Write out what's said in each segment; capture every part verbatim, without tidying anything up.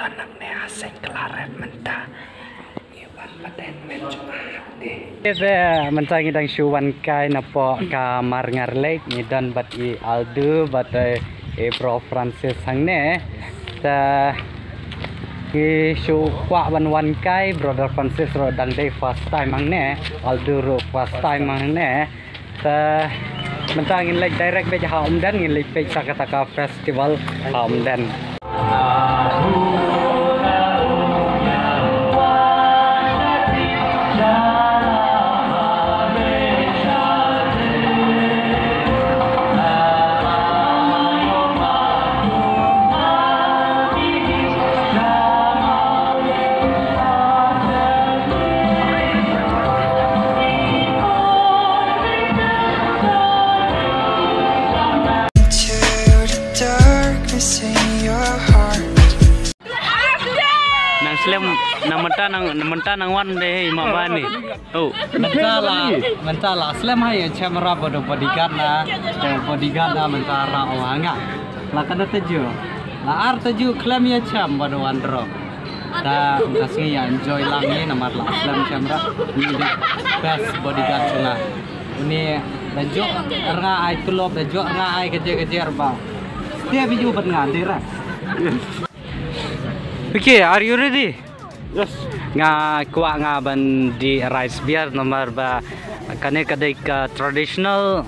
Nangne ha seng Klaret mynta. Ngi wan bad en met jong nga. Te mynta ngi dang shu wan kai napoh ka Marngar Lake, ngi don bad i Aldo bad i, i Bro Francis hangne. Te ngi shu kwah ban wan kai, Brother Francis ruh dang dei first time hangne, Aldo ruh first time hangne. Te mynta ngin leit direct beit ha Umden, ngin leit beit sa kata ka festival ha Umden. Into the darkness in your heart. Nang slem, nang mynta nang, nang mynta nang wan dei, hei, ma bani. Oh. Mynta la, mynta la slem ha ïa chem ra bad u bodyguard na, u bodyguard na mynta ra u ha nga. La ka da taju. La ar taju khlem ïa chem bad u wan dro. Ta, ta sngi ïa enjoy lang ïa namar la slem chem ra. Ni dei best bodyguard jong nga. Uni da jok nga ai tulop, da jok nga ai kajer kajer ba. Stia biju bad nga dei ra. Okay, are you ready? Yes. Nga kwah nga ban dih rice beer namar ba kane ka dei ka traditional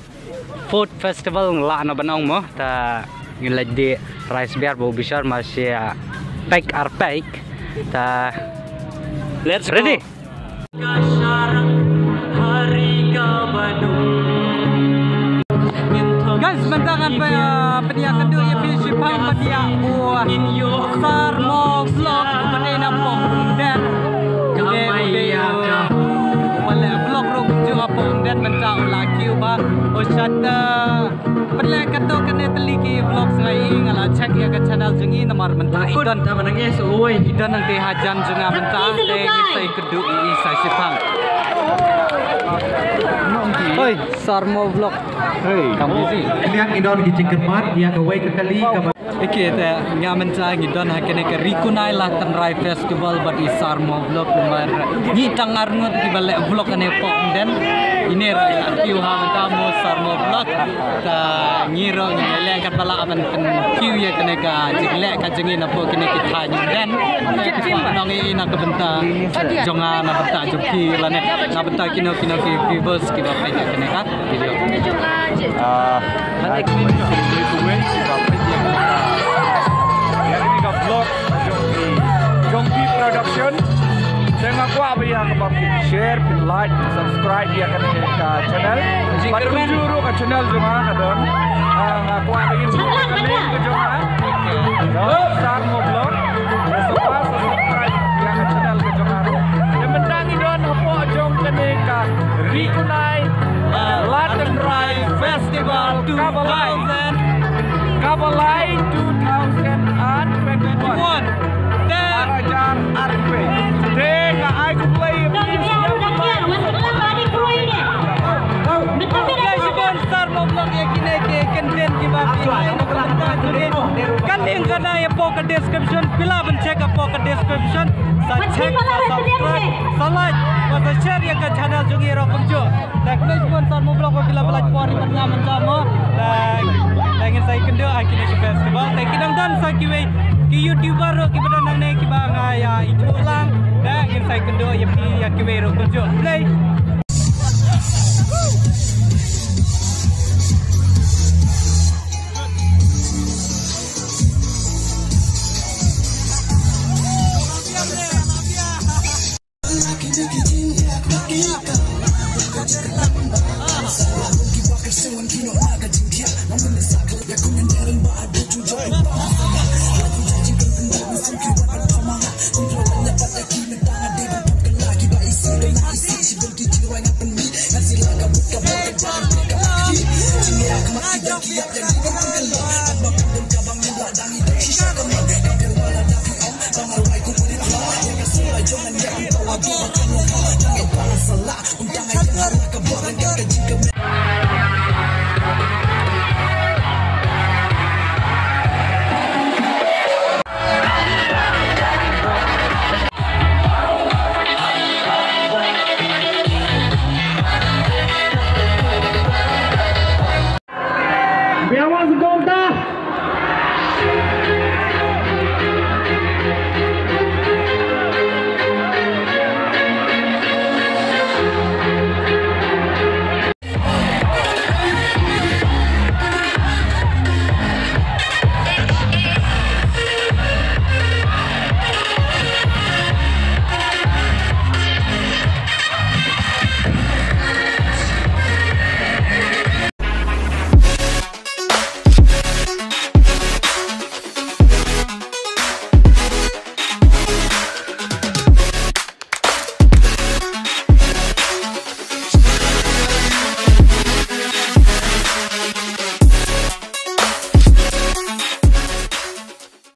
food festival, nga lah na ban ong mo. Ta ngin leit dih rice beer ba u Bishar ma shi, ah, pek ar pek. Ta let's go. Ready? Guys, mynta ngan pyn, ah, pynïakynduh ïa phi shiphang pynïakynduh u Sarmo Vlog u ba dei na Pongden. Dei u dei u ba leh vlog ruh kumjuh ha Pongden mynta u la kiew ba u shata. Pynleh katto katne tylli ki vlogs nga i nga la check ïa ka channel jong i namar mynta i don. Tama nang es oi. I don nangte hajan jong nga mynta te ngin sa ïakynduh i sa shiphang. Oi, Sarmo Vlog. Hey. Kam busy. Liang i don ki jingkyrpad ïa kawei ka kali ka. Okay, te nga mynta ngi don ha kane ka Rikunai Latynrai Festival bad i Sarmo Vlog namar ngi tang arngut kiba leh vlog kane Pongden. Ine ra ïa kiew ha mynta mo Sarmo Vlog. Ta ngi ruh ngi leh katba lah ban pynkiew ïa kane ka jingleh ka jong ngi na pdeng kine ki thaiñ Umden. Nong i na ka bynta jong nga na bynta jong phi lane na bynta kino kino ki viewers kiba peit ïa kane ka video. Ah, ïa kine ki vlog jong ki, jong ki production. Te nga kwah ba ïa kaba phi share, phi like, phi subscribe ïa kane ka channel. Bad kumjuh ruh ka channel jong nga ka don. Ah, nga kwah ba ngin buh ka link ka jong nga. Don Sarmo Vlog. Sa subscribe ïa ka channel ka jong nga ruh. Te mynta ngi don hapoh jong kane ka Rikunai Latynrai Festival two thousand. Kaba lai two thousand and twenty-one. Te ar hajar arphew. Te nga ai khublei ïa phi. Khublei shibun Sarmo Vlog ïa kine ki content kiba phi ai na ka bynta jong ngi. Ka link ka don hapoh ka description. Phi lah ban check hapoh ka description. Sa check, sa subscribe, sa like, bad sa share ïa ka channel jong ngi ruh kumjuh. Te khublei shibun Sarmo Vlog ba phi la pynlait por ïa nga mynta mo. Te ngin sa ïakynduh ha kine ki festival. Te ki dang don sa kiwei ki YouTuber ruh kiba don hangne kiba nga ïa ithuh lang. Te ngin sa ïakynduh ïa phi ïa kiwei ruh kumjuh. Khublei.